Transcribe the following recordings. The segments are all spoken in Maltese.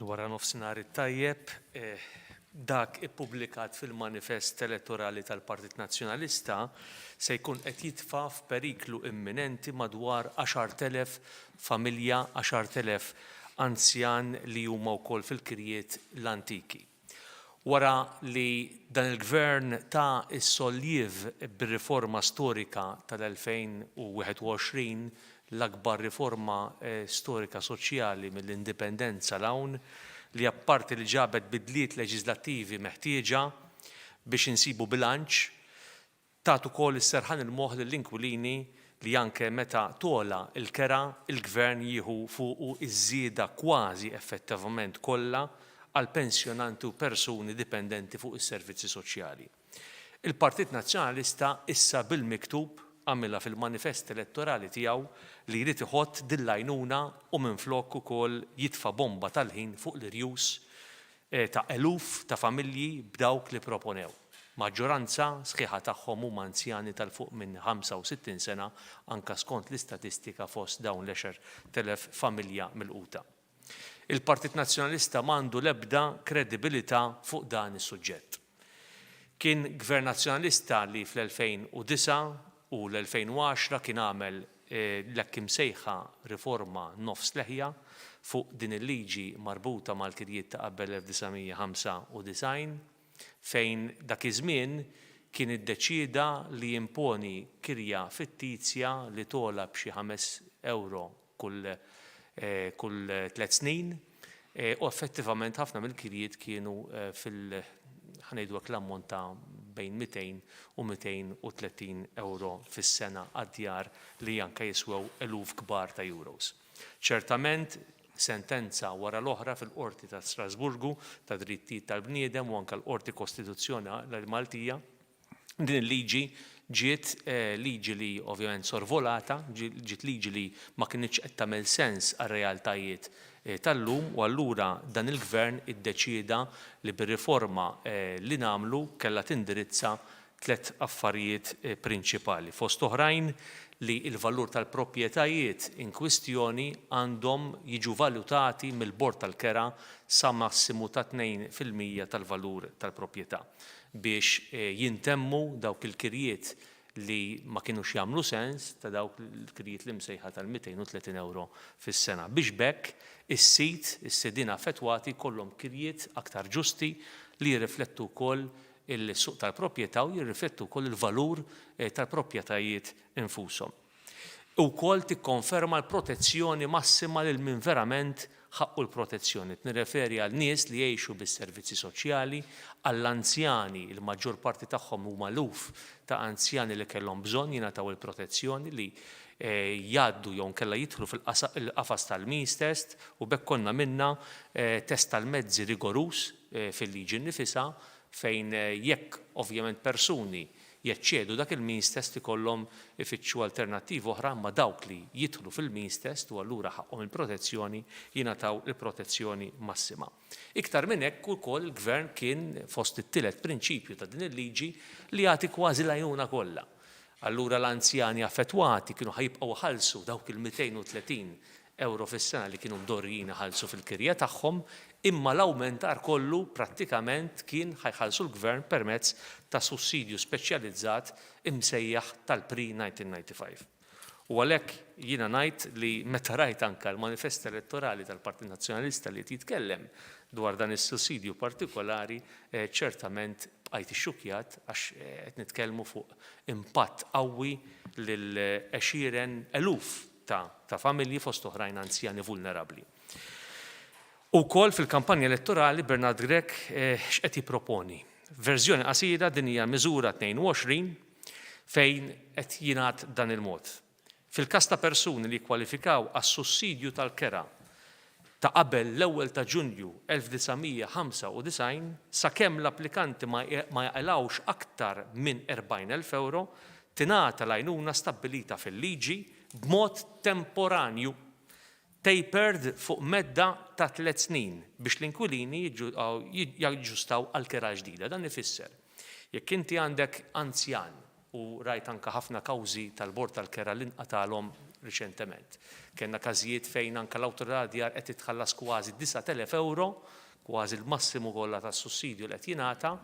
Il-wara nofsinhar it-tajjeb, dak ippubblikat fil-manifest elettorali tal-Partit Nazzjonalista se jkun qed jitfa' f'periklu imminenti madwar 10,000 familja, 10,000 anzjan li huma wkoll fil-kirjiet l-antiki. Wara li dan il-Gvern ta s-solliev bir-riforma storika tal-2021, l-akbar riforma storika soċjali mill-Indipendenza 'l hawn, li apparti li ġabet bidliet leġiżlattivi meħtieġa biex insibu bilanċ, Tat ukoll is-serħan il-moħħ lill-inkwilini li anke meta togħla l-kera, il-Gvern jieħu fuqu ż-żieda kważi effettivament kollha għal pensjonanti u persuni dipendenti fuq is-servizzi soċjali. Il-Partit Nazzjonalista issa bil-miktub għamilha fil-manifest elettorali tiegħu li jrid iħott din l-għajnuna u minflok ukoll jitfa' bomba tal-ħin fuq l-irjus ta' eluf ta' familji b'dawk li proponew. Maġġoranza sħiħa tagħhom huma anzjani ta' 'l fuq minn 65 sena anke skont l-istatistika fost dawn l-10,000 familja milquta. Il-Partit Nazzjonalista m'għandu l-ebda kredibilità fuq dan is-suġġett. Kien Gvern Nazzjonalista li fl-2009 u l-2010 kien għamel l-hekk imsejħa riforma nofs leħja fuq din il-liġi marbuta mal-kirjiet ta' qabel 1995 fejn dak iż-żmien kien iddeċieda li jimponi kirja fittizja li togħla b'xi ħames ewro kull kull tlett snin u effettivament ħafna mill-kirjiet kienu fil ħa ngħidu hekk l-ammont ta' bejn 200 u 230 ewro fis-sena għad-djar li anke jiswew eluf kbar ta' euros. Ċertament sentenza wara l-oħra fil-Qorti ta' Strasburgu tad-Drittijiet tal-Bniedem u anke l-Qorti Kostituzzjonali Maltija Din il-liġi ġiet liġi li ovvjament sorvolata, ġiet liġi li ma kinitx qed tagħmel sens għar-realtajiet tal-lum u allura dan il-Gvern iddeċieda li bir-riforma li nagħmlu kellha tindirizza tlett affarijiet prinċipali. Fost oħrajn li l-valur tal-proprjetajiet in kwistjoni għandhom jiġu valutati mill-Bord tal-Kera sa massimu ta' 2% tal-valur tal-proprjetà. biex jintemmu dawk il-kirjiet li ma kinux jagħmlu sens ta' dawk il-kirjiet l-imsejħa tal-230 ewro fis-sena biex b'hekk is-sid, is-sidien affettwati jkollhom kirjiet aktar ġusti li jirriflettu wkoll il-suq tal-proprjetà u jirriflettu wkoll il-valur tal-proprjetajiet infushom. Wkoll tikkonferma l-protezzjoni massima lil min verament ħaqqu l-protezzjoni. Qed nirreferi għal nies li jgħixu bis-servizzi soċjali, għall-anzjani, il-maġġor parti tagħhom huma eluf ta' anzjani li kellhom bżonn jingħataw il-protezzjoni li jgħaddu jew inkella jidħlu fil-qafas tal-means test u b'hekk konna għamilna test tal-mezzi rigoruż fil-liġi nnifisha fejn jekk ovvjament persuni jeċċedu dak il-means test ikollhom ifittxu alternattiva oħra imma dawk li jidħlu fil-means test u allura ħaqqhom il-protezzjoni jingħataw il-protezzjoni massima. Iktar minn hekk ukoll il-Gvern kien fost it-tielet prinċipju ta' din il-liġi li jagħti kważi l-għajnuna kollha. Allura l-anzjani affettwati kienu ħa jibqgħu iħallsu dawk il-230 ewro fis-sena li kienu mdorrijin iħallsu fil-kirja tagħhom, imma l-awmentar kollu prattikament kien ħa jħallsu l-Gvern permezz ta' sussidju speċjalizzat imsejjaħ tal-pre-1995. U għalhekk jiena ngħid li meta rajt anke l-manifest elettorali tal-Partit Nazzjonalista li qed jitkellem dwar dan is-sussidju partikolari, ċertament bqajt ixxukkjat għax qed nitkellmu fuq impatt qawwi lil għexieren eluf ta' ta' familji fost oħrajn anzjani vulnerabbli. Ukoll fil-kampanja elettorali Bernard Grech x'qed jipproponi? F'verżjoni qasira din hija l-miżura 22 fejn qed jingħad dan il-mod. Fil-każ ta' persuni li jikkwalifikaw għas-sussidju tal-kera ta' qabel l-ewwel ta' Ġunju 1995, sakemm l-applikanti ma jaqilgħux aktar minn 40,000 ewro, tingħata l-għajnuna stabbilita fil-liġi b'mod temporanju, tapered fuq medda ta' tlett snin biex l-inkwilini jaġġustaw għall-kera l-ġdida. Dan ifisser, jekk inti għandek anzjan, u rajt anke ħafna kawżi tal-Bord tal-Kera li nqatgħalhom riċentement. Kellna każijiet fejn anke l-Awtorità għad-Djar qed titħallas kważi 9,000 ewro, kważi l-massimu kollha tas-sussidju li qed jingħata,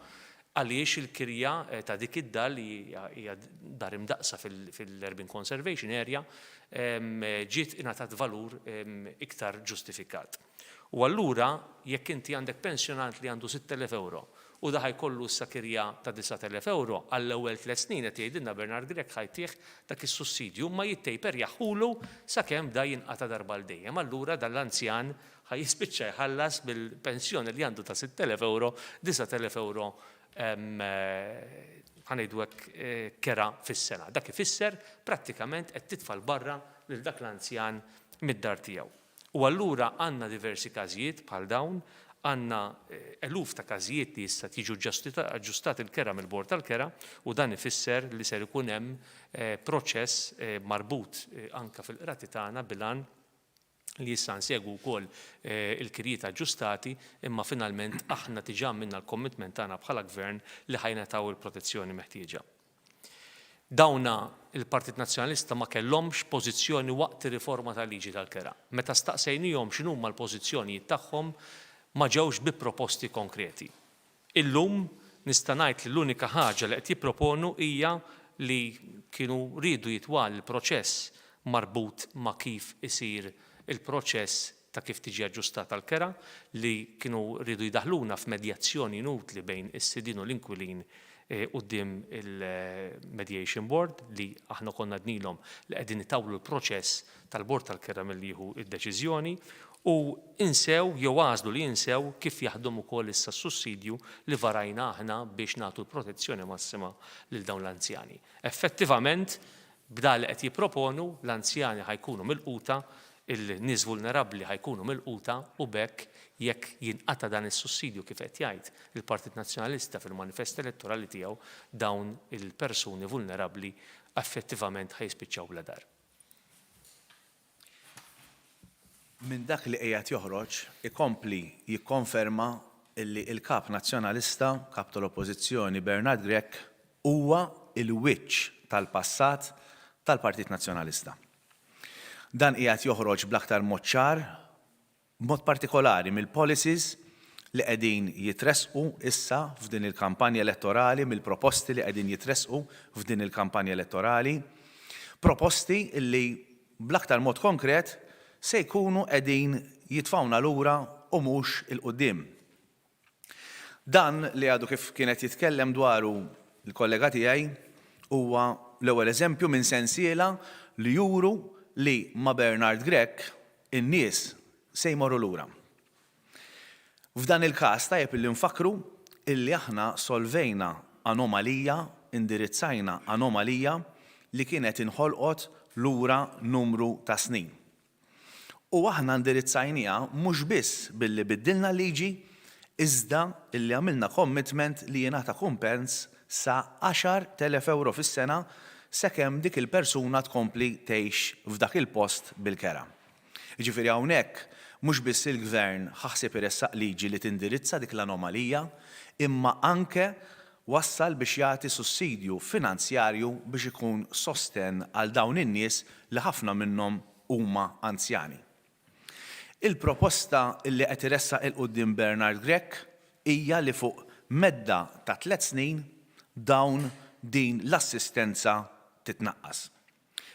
għaliex il-kirja ta' dik id-dar li hija dar imdaqqsa fil-Urban Conservation Area ġiet ingħatat valur iktar ġustifikat. U allura jekk inti għandek pensjonant li għandu 6,000 ewro u da ħa jkollu issa kirja ta' 9,000 ewro, għall-ewwel tlett snin qed jgħidilna Bernard Grech ħa jtih dak is-sussidju imma jittejperjahulu sakemm da jinqata' darba għal dejjem. Allura dan l-anzjan ħa jispiċċa jħallas mill-pensjoni li għandu ta' 6,000 ewro, 9,000 ewro ħa ngħidu hekk kera fis-sena. Dak ifisser prattikament qed titfa' 'l barra lil dak l-anzjan mid-dar tiegħu. U allura għandna diversi każijiet bħal dawn, għandna eluf ta' każijiet li issa qed jiġu aġġustati l-kera mill-Bord tal-Kera u dan ifisser li ser ikun hemm proċess marbut anke fil-qrati tagħna bil-għan li issa nsegwu wkoll il-kirjiet aġġustati imma finalment aħna diġà għamilna l-commitment tagħna bħala Gvern li ħa jingħataw il-protezzjoni meħtieġa. Dawna il-Partit Nazzjonalista ma kellhomx pożizzjoni waqt ir-riforma tal-liġi tal-kera. Meta staqsejnihom x'inhuma l-pożizzjonijiet tagħhom ma ġewx bi proposti konkreti. Illum nista' ngħid li l-unika ħaġa li qed jipproponu hija li kienu riedu jitwal il-proċess marbut ma' kif isir il-proċess ta' kif tiġi aġġustata l-kera, li kienu riedu jdaħħluna f'medjazzjoni inutli bejn is-sidien u l-inkwilin quddiem il-Mediation Board li aħna konna għednilhom li qegħdin itawlu l-proċess tal-Bord tal-Kera milli jieħu d-deċiżjoni u insew jew għażlu li jinsew kif jaħdem ukoll issa s-sussidju li varajna aħna biex nagħtu l-protezzjoni massima lil dawn l-anzjani. Effettivament, b'dan li qed jipproponu, l-anzjani ħa jkunu milquta, il-nies vulnerabbli ħa jkunu milquta u b'hekk jekk jinqata' dan is-sussidju kif qed jgħid il-Partit Nazzjonalista fil-manifest elettorali tiegħu, dawn il-persuni vulnerabbli effettivament ħa jispiċċaw bla dar. Minn dak li qiegħed joħroġ ikompli jikkonferma illi l-Kap Nazzjonalista, Kap tal-Oppożizzjoni Bernard Grech huwa l-wiċċ tal-passat tal-Partit Nazzjonalista. Dan qiegħed joħroġ bl-aktar mod ċar b'mod partikolari mill-policies li qegħdin jitressqu issa f'din il-kampanja elettorali, mill-proposti li qegħdin jitressqu f'din il-kampanja elettorali, proposti li bl-aktar mod konkret se jkunu qegħdin jitfgħuna lura u mhux 'il quddiem. Dan li għadu kif kien qed jitkellem dwaru l-kollega tiegħi huwa l-ewwel eżempju minn sensiela li juru li ma' Bernard Grech in-nies se jmorru lura. F'dan il-każ tajjeb illi nfakkru illi aħna solvejna anomalija, indirizzajna anomalija li kienet inħolqot lura numru ta' snin. U aħna indirizzajniha mhux biss billi biddilna l-liġi, iżda illi għamilna commitment li jingħata kumpens sa 10,000 ewro fis-sena sakemm dik il-persuna tkompli tgħix f'dak il-post bil-kera. Jiġifieri hawnhekk mhux biss il-Gvern ħa ħsieb iressaq liġi li tindirizza dik l-anomalija, imma anke wassal biex jagħti sussidju finanzjarju biex ikun sostenn għal dawn in-nies li ħafna minnhom huma anzjani. Il-proposta li qed iressaq 'il quddiem Bernard Grech hija li fuq medda ta' tlett snin dawn din l-assistenza titnaqqas.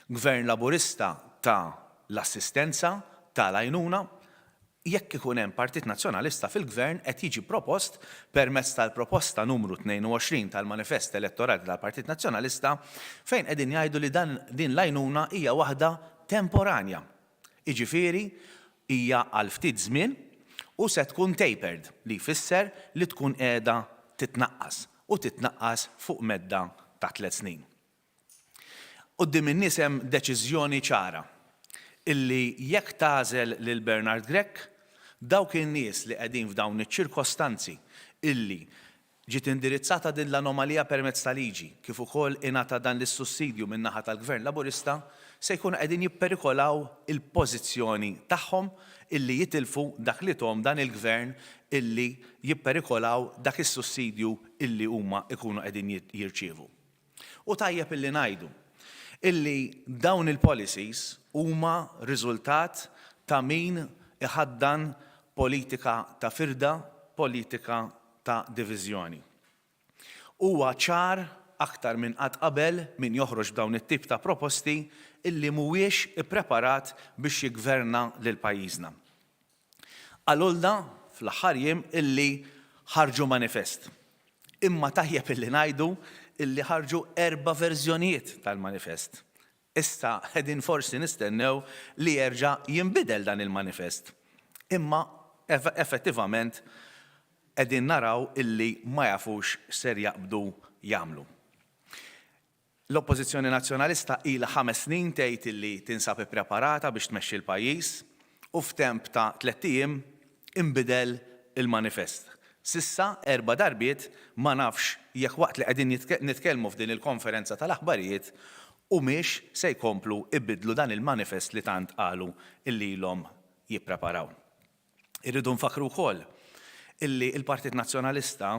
Gvern Laburista ta l-assistenza, ta l-għajnuna, jekk ikun hemm Partit Nazzjonalista fil-Gvern qed jiġi propost permezz tal-proposta numru 22 tal-manifest elettorali tal-Partit Nazzjonalista fejn qegħdin jgħidu li dan din l-għajnuna hija waħda temporanja. Jiġifieri hija għal ftit żmien u se tkun tapered li jfisser li tkun qiegħda titnaqqas u titnaqqas fuq medda ta' tlett snin. Quddiem in-nies hemm deċiżjoni ċara illi jekk tagħżel lil Bernard Grech, dawk in-nies li qegħdin f'dawn iċ-ċirkostanzi illi ġiet indirizzata din l-anomalija permezz ta' liġi kif ukoll ingħata dan l-issussidju min-naħa tal-Gvern Laburista se jkunu qegħdin jipperikolaw il-pożizzjoni tagħhom illi jitilfu dak li thom dan il-Gvern illi jipperikolaw dak is-sussidju illi huma jkunu qegħdin jirċievu. U tajjeb illi ngħidu. Illi dawn il-policies huma riżultat ta' min iħaddan politika ta' firda, politika ta' diviżjoni. Huwa ċar aktar minn qatt qabel min joħroġ b'dawn it-tip ta' proposti illi mhuwiex ippreparat biex jiggverna lil pajjiżna. Qalulna fl-aħħar jiem illi ħarġu manifest. Imma tajjeb illi ngħidu illi ħarġu erba' verżjonijiet tal-manifest. Issa qegħdin forsi nistennew li jerġa' jinbidel dan il-manifest. Imma effettivament qegħdin naraw illi ma jafux x'ser jaqbdu jagħmlu. L-Oppożizzjoni Nazzjonalista ilha ħames snin tgħid illi tinsab ippreparata biex tmexxi l-pajjiż u f'temp ta' tlett ijiem inbidel il-manifest. S'issa erba' darbiet, ma nafx jekk waqt li qegħdin nitkellmu f'din il-konferenza tal-aħbarijiet humiex se jkomplu jbiddlu dan il-manifest li tant qalu illi ilhom jippreparaw. Irridu nfakkru wkoll illi l-Partit Nazzjonalista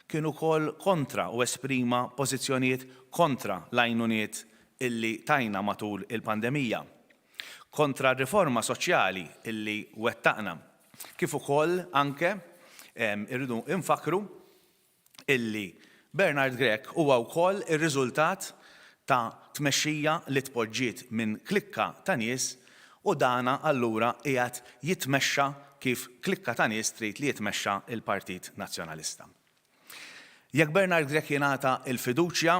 kien ukoll kontra u esprima pożizzjonijiet kontra l-għajnuniet illi tajna matul il-pandemija, kontra r-riforma soċjali illi wettaqna, kif ukoll anke irridu nfakkru illi Bernard Grech huwa wkoll ir-riżultat ta' tmexxija li tpoġġiet minn klikka ta' nies u dana allura qiegħed jitmexxa kif klikka ta' nies trid li jitmexxa l-Partit Nazzjonalista. Jekk Bernard Grech jingħata l-fiduċja,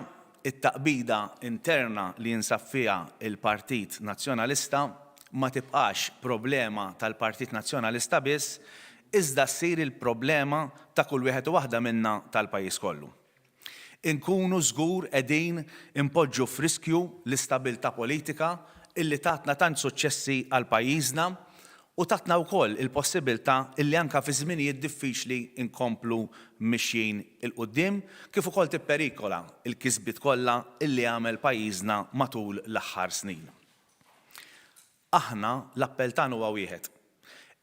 it-taqbida interna li jinsab fiha l-Partit Nazzjonalista ma tibqax problema tal-Partit Nazzjonalista biss, iżda ssir il-problema ta' kull wieħed u waħda minna tal-pajjiż kollu. Inkunu żgur qegħdin inpoġġu f'riskju l-istabilità politika illi tatna tant suċċessi għal pajjiżna u tatna wkoll il-possibiltà illi anke fi żminijiet diffiċli nkomplu mixjin 'il quddiem kif ukoll tipperikola l-kisbiet kollha illi għamel pajjiżna matul l-aħħar snin. Aħna l-appell tagħna huwa wieħed,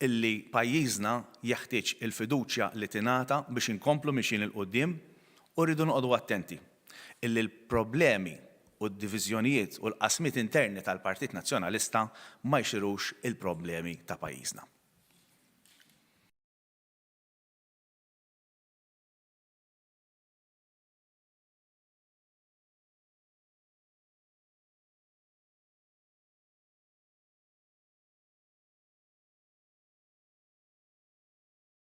illi pajjiżna jeħtieġ il-fiduċja li tingħata biex inkomplu mixjin 'il quddiem u rridu noqogħdu attenti illi l-problemi u d-diviżjonijiet u l-qasmiet interni tal-Partit Nazzjonalista ma jsirux il-problemi ta' pajjiżna.